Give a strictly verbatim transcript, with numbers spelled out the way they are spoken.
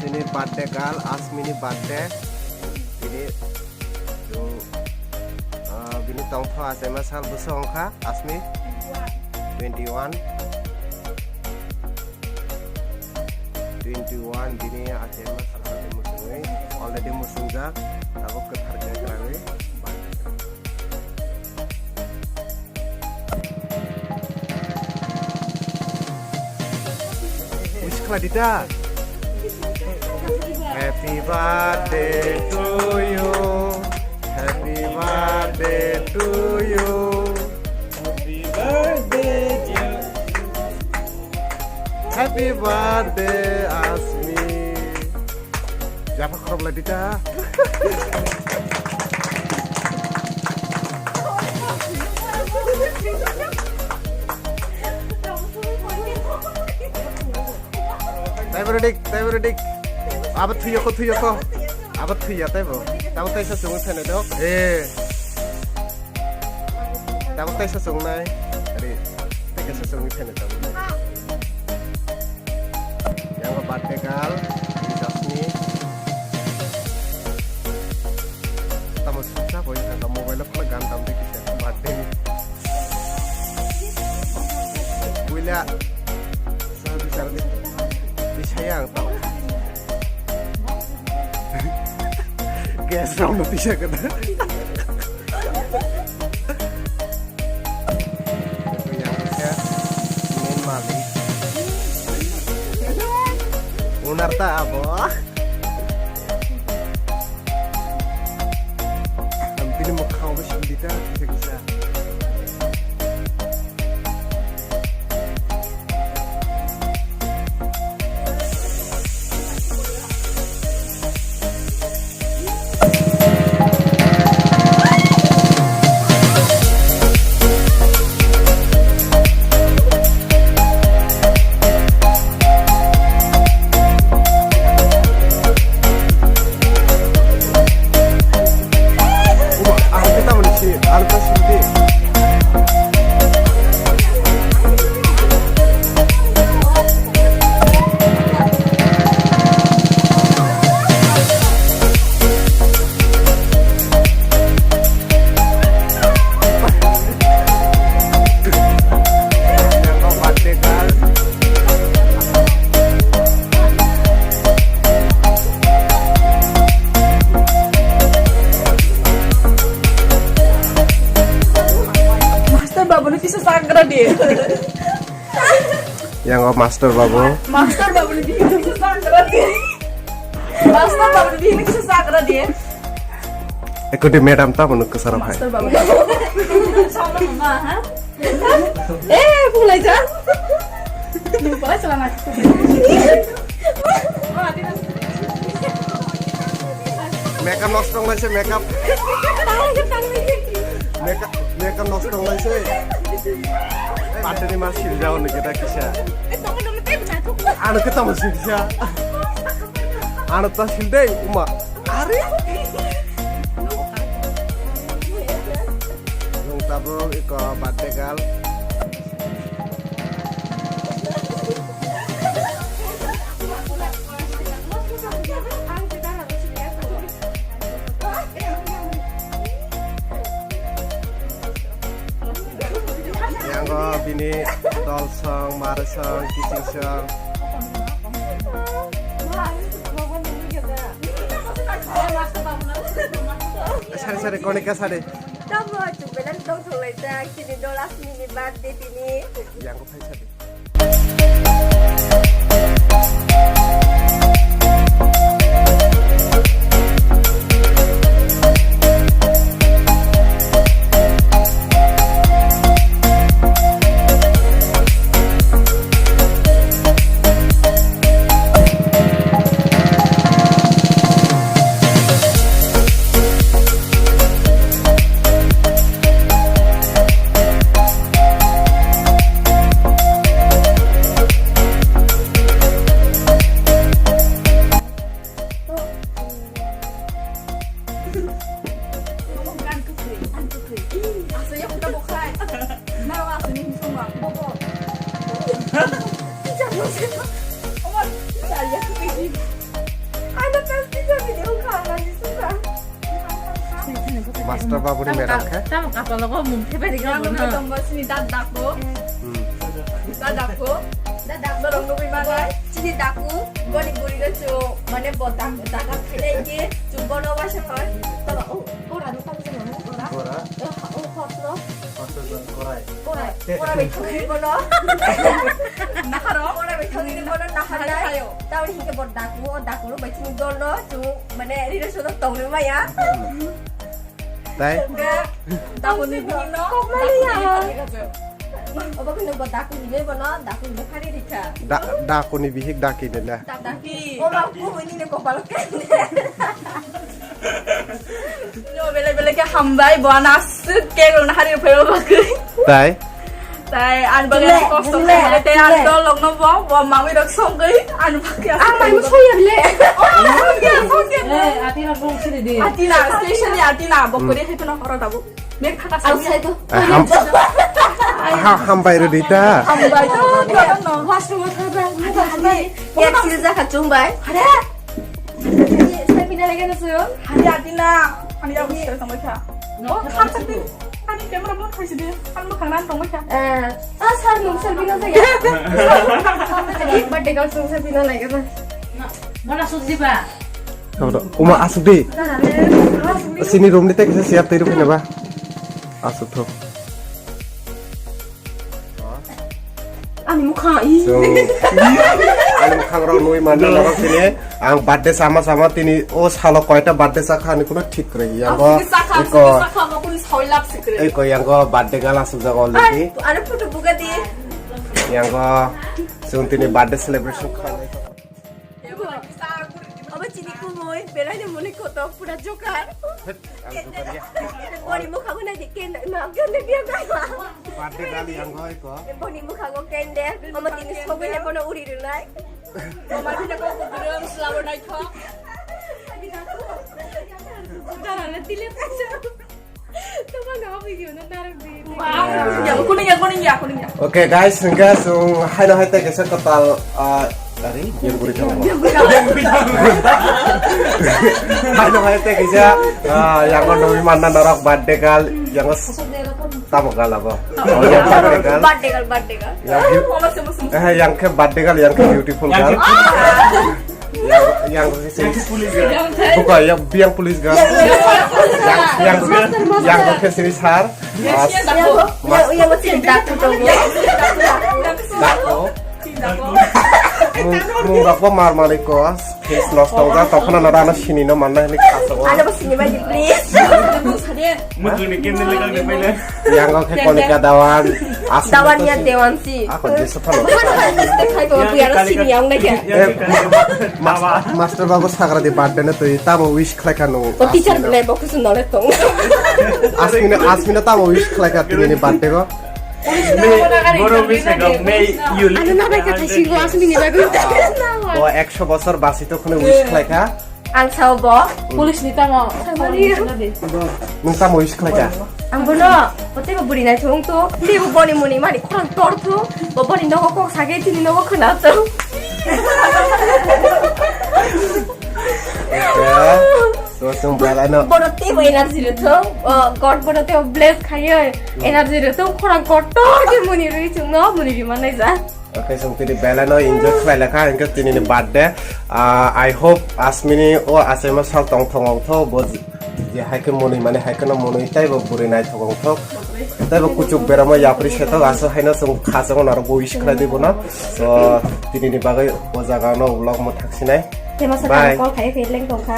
Bini birthday girl, Asmi ni birthday. Bini, ah, bini tongtho achaima sal bwswk wngkha, Asmi? Twenty-one. Twenty-one bini achaima sal already muchungwi, already muchungjak, tabuk kwthar khe kwrangwi. Wish khlai di ta. Happy birthday to you. Happy birthday to you. Happy birthday, dear. Happy birthday, Asmi. Yapha khorok lai di ta. Taibo ready, taibo ready. Abo thuyoko, thuyoko. Abo thuya taibo. Tabo taisa chungwi phainai do. Eh. Tabuk taisa chungnai. Ari, tei kaisa chungwi phainai tabuk. Yang birthday girl, Jasmine. Tamo suksa boi thangka mobile o khwlai gan tam de kisa birthday ni. Buila. Sa bichar de. Bisaya ang tamo. Gas rok no tisa kada. Yang khe main malik. Unar ta abo. Ang bini mukha obo sindi ta kisa kisa. Ang khe tamoni si, ang ta sindi. Master babu no kisa sangra di. Yang o master babu. Master babu ni bihi kisa sangra di. Master babu ni bihi kisa sangra di. Eko di madam ta manu kesara phai. Master babu. Sama mama ha. Eh, pulai ja. Pulai selamat. Makeup nosto wnglaise, makeup. Makeup, makeup nosto wnglaise. Pateni ma siljao ni kita kisa. Ano kita ma silja. Ano ta sildei uma. Are. Nung tabuk iko birthday girl. Yang o bini dol song, mar song, kiching song. Sari sari, konika sari. Tamo chubela tong thulai ta, kini dolas mini birthday tini. Yang o phai sari. Master babu ni madam khe. Tamo kapalo ko mung khe bari ga. Yang no. Tongo sini dat dako. Hmm. Dat dako. Dat dako. Norok nugui manai. Sini dako. Boni buri ga chu mane bo dak dak khe dai ke chu bono waisa koi. Tamo o kora no tamo no kora. Kora. O hot no. Korai. Korai. Korai bai thangwi bono. Naharo. Korai bai thangwi bono nahar nai. Hayo. Tauri hingke bo daku, o daku bai chini dol no, chung mane rira sodo tongwi maya. Tai? Daku ni bihik no. Kok maya. Obo kino bo daku ni bono, daku ni phari rikha. Da-, daku ni bihik daki dela. Daki. Obo ko ni ne kopal ke. Yo, bele bele khe hambai, bo ano aswk cake rwna hari rw phaima bagwi. Tai? Tai, ani bagwi Bele, ani kosto bele, khaimani, tei ani bele. Dol rokno bo, bo mangwi rok songwi, ani bagwi aswk. Ang mai mo soya bele. Oh, songya, songya. Eh, ati rok bong siri di. Atina, specially Atina, bo kori hai phano horo dabu. Mek thaka Ang songya. Sai to. Ah, ham-, ha-, hambai rw di ta. Hambai to, no, no, no. Washroom o thangba, muka hambai. Cake sil jakha chumbai. Hare? Sarbina lagi na suyo? Hani Atina, hani aku sih sama kha. No, oh, kan tapi, hani camera pun kasih dia, kan bukan nan tong kha. Eh, ah, sar nung Sarbina saya. Birthday girl sung Sarbina lagi na. Mana susi ba? Uma asuk di. Sini room ni tek siap tiru kena ba. Asuk tho. Ani mukha, ih. So, ani mukhang rok nui mano norok sini. Ang birthday sama sama tini o salo koita birthday sakha ani kuno thik kwrwi. Yang go, Asli sakha, iko, asli sakha, ma kuni soi lap sikre. Iko yang go birthday gala sujak already. Ani photo buka di. Yang go, sung tini birthday celebration khalai. Obo chini kumui, belai ni muni koto pura jokar. Ang jokar ya. Boni mukha ko nai di ken, ma ken de biya kai ma. Birthday gal yang goi ko. Boni mukha ko ken de, omo tini sogwi le bono uri rulai. Mama tini ko ko gurung selamat naik ko. Dara na tile paisa. Tama na video na narang di. Wow. Ya, kuning ya, kuning ya, kuning ya. Okay guys, hingke sung haino hai tei kaisa kwtal, ah, tari, biang buri tong. Haino hai tei kaisa, ah, yang ko nui manna norok birthday gal, yang ko s-, tamo gal abo. Oh, yang birthday gal. Birthday gal, birthday gal. Yang bi-, Mama semua semua. Eh, yang ke birthday gal, yang ke beautiful gal. Yang, yang, yang police girl. Buka, yang, yang police girl. Yang, yang, yang, yang ke sini sar. Mas, yang, yang, yang, yang, yang, Dako. Mung, mung rok bo mar malik ko. Case loss tong jak, tokhono no rano sini no manna hini khasok. Ano bo sini bai di, please. Mukuni kini lekang di pele. Yang ko ke konika dawan. Asli Dawan to ya si. Dewan si. Ako jesa phano. Bukan hanya mistake hai to, bukan sini yang naik ya. Eh, mas-, master babu sagra di birthday na tui tamo wish khlai kha no. O teacher Asmino. Bele bo kusun nole tong. Asmino, Asmino tamo wish khlai kha tini ni birthday ko. Boro wish kha may you live. Ano na bai kata singo Asmini babu. Bo ekso bosor basi to khone wish khlai kha. Ang sao bo. Police ni tamo. Nung tamo wish khlai kha? Ang bono, bote bo buri nai thung to. Ni bo boni muni mani khorang tor to. Bo boni nogo kok sage tini nogo khna to. Okay. So, sung belai no. Bono te bo energy rw thung. Oh, God bono te bo bless khayo. Energy rw thung khorang kotor ke muni rwi chung no muni rwi manai ja. Okay, sung tini belai no enjoy khlai lekha, hingke tini ni birthday. Ah, I hope Asmini o achaima sal tong thong ong tho, bo je hai khe muni mani hai khe no muni tai bo buri nai thok ong tho. Tai bo kuchuk beramo yapri se tho, aso hai no sung kha sung naro bo wish khlai di bono. So, tini ni bagwi o jaga no vlog mo thak sinai. Tema sa Bye. Call khai khe leng tong kha.